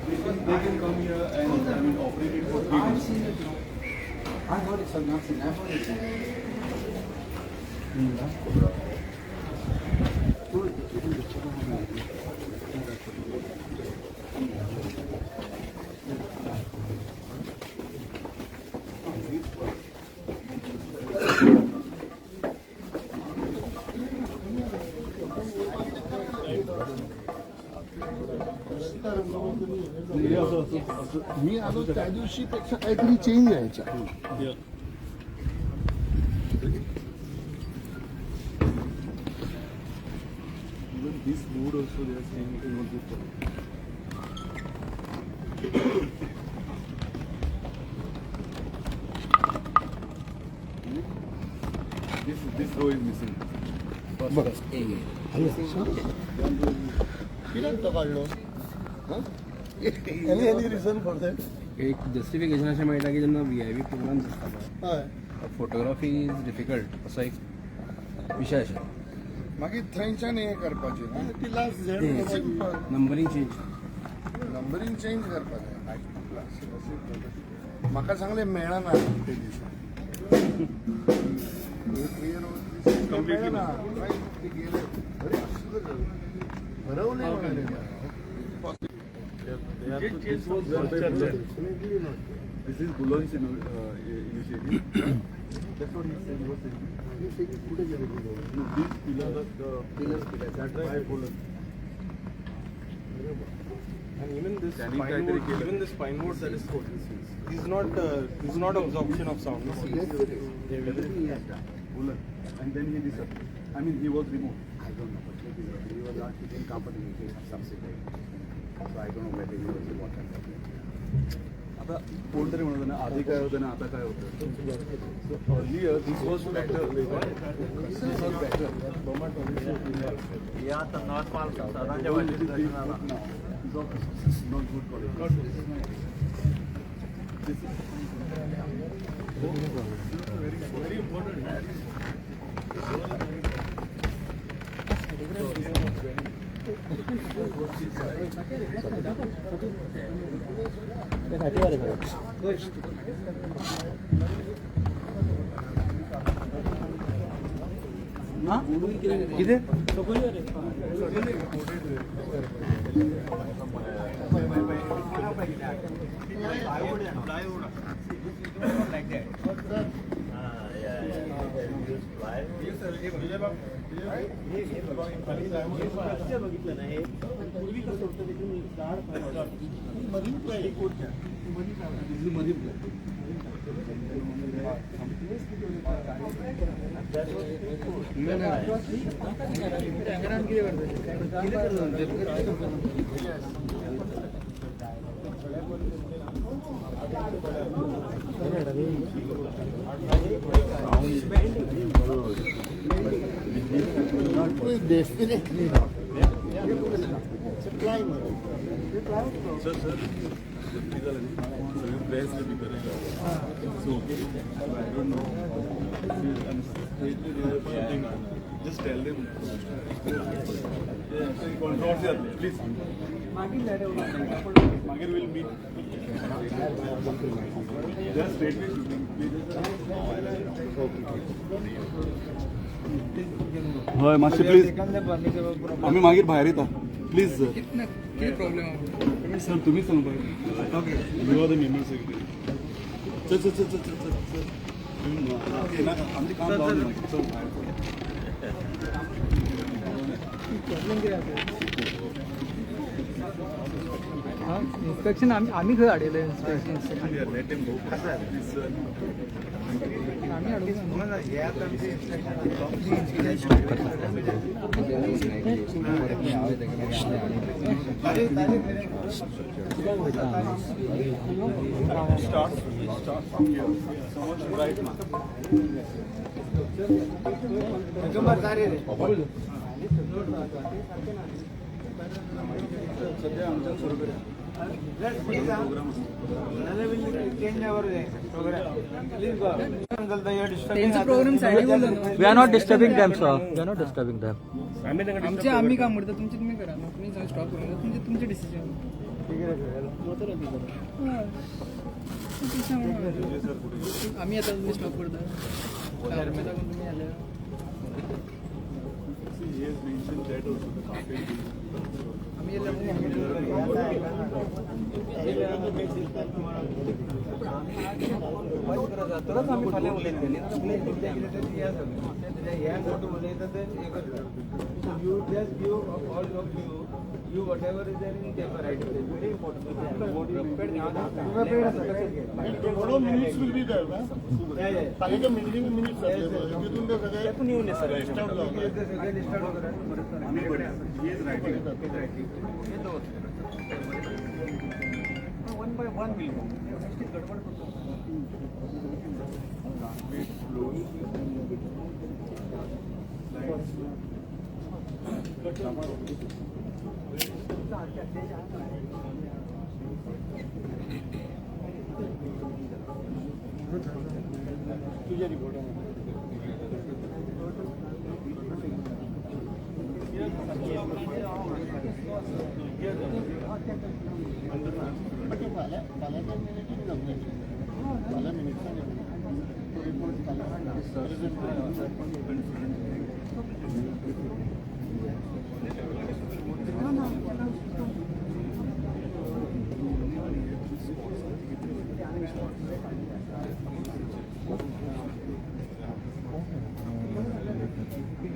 Because they can come here and, I mean, operate it for 3 I've days. seen it. I've heard it, sir, not seen. I've heard it. मी आलो त्या दिवशी पेक्षा काहीतरी change यायच्या. Yeah. Even this board also they are saying it is not good for. This row is missing. कित्याक तो काडलो? Any reason for that? एक जस्टिफिकेशन अशें मेळटा की जेन्ना व्ही I P programmes आसता पळय, हय. फोटोग्राफी is difficult असो एक विशय आशिल्लो. मागीर थंयच्यान हें करपाचें ना ती last Z simple. Numbering change. Numbering change करपाक जाय. म्हाका सांगलें मेळना ते दिसा. Completely. मेळना ते गेले. अरे असं कसं? हरवले म्हणाले. This was done by Bulan. This is Bulan's initiative. That's what he said. He was saying. कुठे गेले? No, these pillars, the Pillars, pillars. That by Bulan. And even this त्यांनी pine काहीतरी wood, केलं. Even this pine wood that is put, is not absorption of sound. Everything he has done. Bulan. And then he disappeared. I mean, he was removed. I don't know, but he was not, he didn't come for the meeting subsequently. So I don't know whether he was what has happened. आता कोणतरी म्हणत होतं ना आधी काय होतं ना आता काय होतं. So earlier this was better. This was better. हे आता नॉर्मल सदांच्या भाशेत Now is not good quality. This is very important. कितें? This is Marine Ply. Definitely not. Climber. Sir, sir, जप्ती झालं न्ही सगळे प्रेस भितर so okay, I don't know. Just tell them controversy जातली please. मागीर will meet. They are straightly shooting. हय, मातशें please, आमी मागीर भायर येता, प्लीज सर. कितें प्रॉब्लेम? सर, तुम्हीच सांगता. You are the member secretary. चल चल चल चल चल चल चल. तुम्ही नाका, आमचें काम जावं मागीर. चल भायर चल. इन्स्पेक्शन आमी आमी खंय हाडिल्लें inspection? Let him go. Please, sir. आमी हाडूंक ना. Start, start from here. Someone should write. सध्या आमच्या सुरू करूया. प्रोग्राम तेंचो प्रोग्राम सायडीक उरलो न्हू. We are not disturbing them, sir. We are not disturbing them. आमचे आमी काम करता, तुमचे तुमी करा. तुमी स्टॉप करूंक जाय, तुमचे तुमचे डिसिजन. आमी आतां तुमी स्टॉप करता लागून तुमी आल्या. See, he has mentioned that also, the carpet. आमी येयल्या. तरच आमी फाल्यां उलयतले. हे फोटो उलयता ते. You just give all of you you whatever is there in paper, right? Very important. Tomorrow minutes will be there ना? फाल्यांच्या मिटिंग मिनिट्स जातले, तितून ते सगळे लिस्ट आउट जावं. सगळे लिस्ट आउट करा. आमी बरें. He is writing. One by one will go. गडबड करतो. Carpet flowing. Lights. तुझ्या रिपोर्टान. पण ते फाल्यां फाल्यांच्या मिनिटीन जातलें, फाल्यां मिनिट्सान येतलें तो रिपोर्ट फाल्यां present.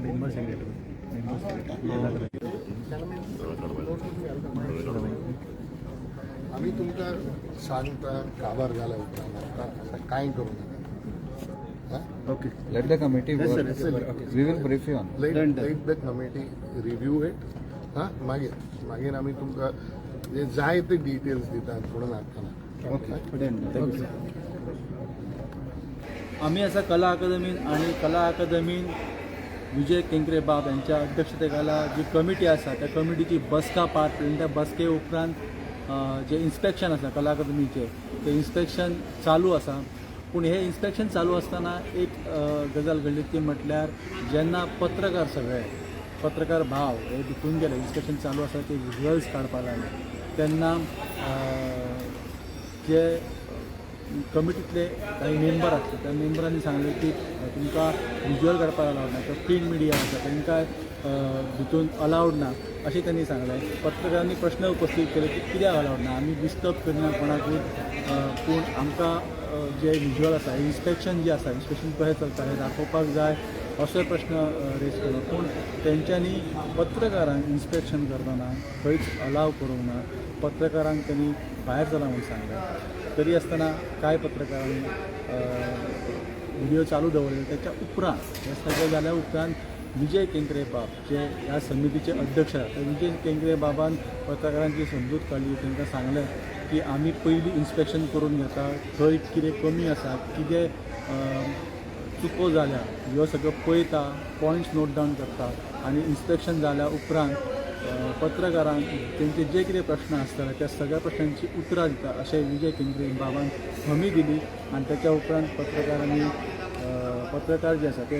Member secretary, member secretary. आमी तुमकां सांगता, काबार जाल्या उपरांत आतां कांय करूं नाका. Okay, let the committee work. We will brief you on. Let the committee review it. हां, मागीर मागीर आमी तुमकां जे जाय ते डिटेल्स दितात म्हणून नाका. Okay, thank you. आम्ही असा कला अकादमीन आणि कला अकादमीन विजय केंकरे बाब यांच्या अध्यक्षतेखाला जी कमिटी आसा, त्या कमिटीची बसका पार पडली आनी त्या बसके उपरांत जे इन्स्पेक्शन आसा कला अकादमीचें, तें इन्स्पेक्शन चालू आसा. पूण हें इन्स्पेक्शन चालू आसतना एक गजाल घडली, ती म्हटल्यार जेन्ना पत्रकार, सगळे पत्रकार भाव हे भितून गेले, इन्स्पेक्शन चालू आसा, ते विज्युअल्स काडपाक लागले, तेन्ना जे कमिटीतले काही मेंबर आसले, त्या मेंबरांनी सांगलें की तुमकां विज्युअल काडपाक अलावड ना, तर प्रिंट मिडिया आसा तांकां भितून अलावड ना अशें त्यांनी सांगलें. पत्रकारांनी प्रश्न उपस्थीत केले की कित्याक अलावड ना? आमी डिस्टर्ब करिना कोणाकूय, पूण आमकां जे विज्युअल आसा, इन्स्पेक्शन जें आसा, इन्स्पेक्शन कशें चलता हें दाखोवपाक जाय, असोय प्रश्न रेज केलो. पूण तेंच्यांनी पत्रकारांक इन्स्पेक्शन करतना खंयच अलाव करूंक ना. पत्रकारांक त्यांनी भायर चला म्हूण सांगलें. तरी आसतना कांय पत्रकारांनी व्हिडिओ चालू दवरले. त्याच्या उपरांत, हें सगळें जाल्या उपरांत, विजय केंकरे बाब जे ह्या समितीचे अध्यक्ष आसात, त्या विजय केंकरे बाबान पत्रकारांची समजूत काडली. तांकां सांगलें की आमी पयलीं इन्स्पेक्शन करून घेता, थंय कितें कमी आसा, कितें चुको जाल्या, ह्यो सगळ्यो पळयता, पॉयंट्स नोट डावन करता आनी इन्स्पेक्शन जाल्या उपरांत पत्रकारांक तेंचे जे कितें प्रश्न आसतले त्या सगळ्या प्रश्नांची उतरां दिता, अशें विजय केंकरे बाबान हमी दिली. आनी त्याच्या उपरांत पत्रकारांनी पत्रकार जे आसा ते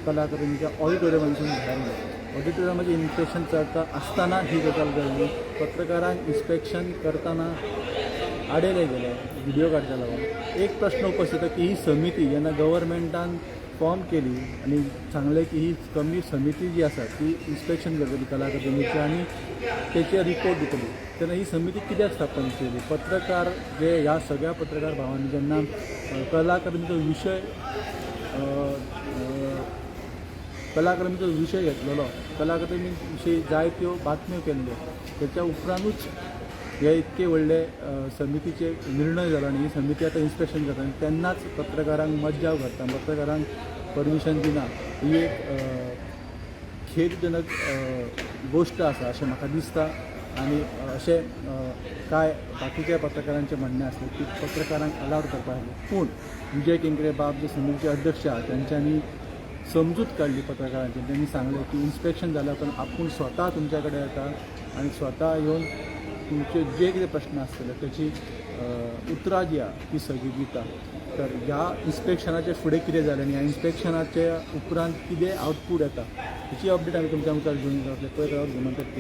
कला अकादमीच्या ऑडिटोरियमांतसून भायर गेले. ऑडिटोरियमाचें इन्स्पेक्शन चलता आसतना ही गजाल घडली. पत्रकारांक इन्स्पेक्शन करतना आडयले गेले व्हिडिओ काडच्या लागून. एक प्रश्न उपस्थित जाता की ही समिती जेन्ना गव्हर्मेंटान फॉर्म केली आनी सांगलें की ही कमी समिती जी आसा ती इन्स्पेक्शन करतली कला अकादमीचें आनी तेचे रिपोर्ट दितली, तेन्ना ही समिती कित्याक स्थापन केली? पत्रकार जे ह्या सगळ्या पत्रकार भावांनी जेन्ना कला अकादमीचो विशय अ, अ, कला अकादमीचो विशय घेतलेलो, कला अकादमी विशयी जायत्यो बातम्यो केल्ल्यो, तेच्या उपरांतूच हे इतके व्हडले समितीचे निर्णय जालो आनी ही समिती आतां इन्स्पेक्शन करता आनी तेन्नाच पत्रकारांक मज्जाव करता, पत्रकारांक परमिशन दिना, ही एक खेदजनक गोश्ट आसा अशें म्हाका दिसता. आनी अशें कांय बाकीच्या पत्रकारांचें म्हणणें आसलें की पत्रकारांक अलावड करपाक जाय, पूण विजय केंकरे बाब जे समितीचे अध्यक्ष आहा तेंच्यांनी समजूत काडली पत्रकारांची. त्यांनी सांगलें की इन्स्पेक्शन जाल्या उपरांत आपूण स्वता तुमच्या कडेन येता आनी स्वता येवन तुमचे जे कितें प्रश्न आसतले तेची उतरां जी आहा ती सगळी दिता. तर ह्या इन्स्पेक्शनाचे फुडें कितें जालें आनी ह्या इन्स्पेक्शनाचे उपरांत कितें आवटपूट येता तेची अपडेट आमी तुमच्या मुखार घेवन येतले. पळयत रावात गोमंतक टीव्ही.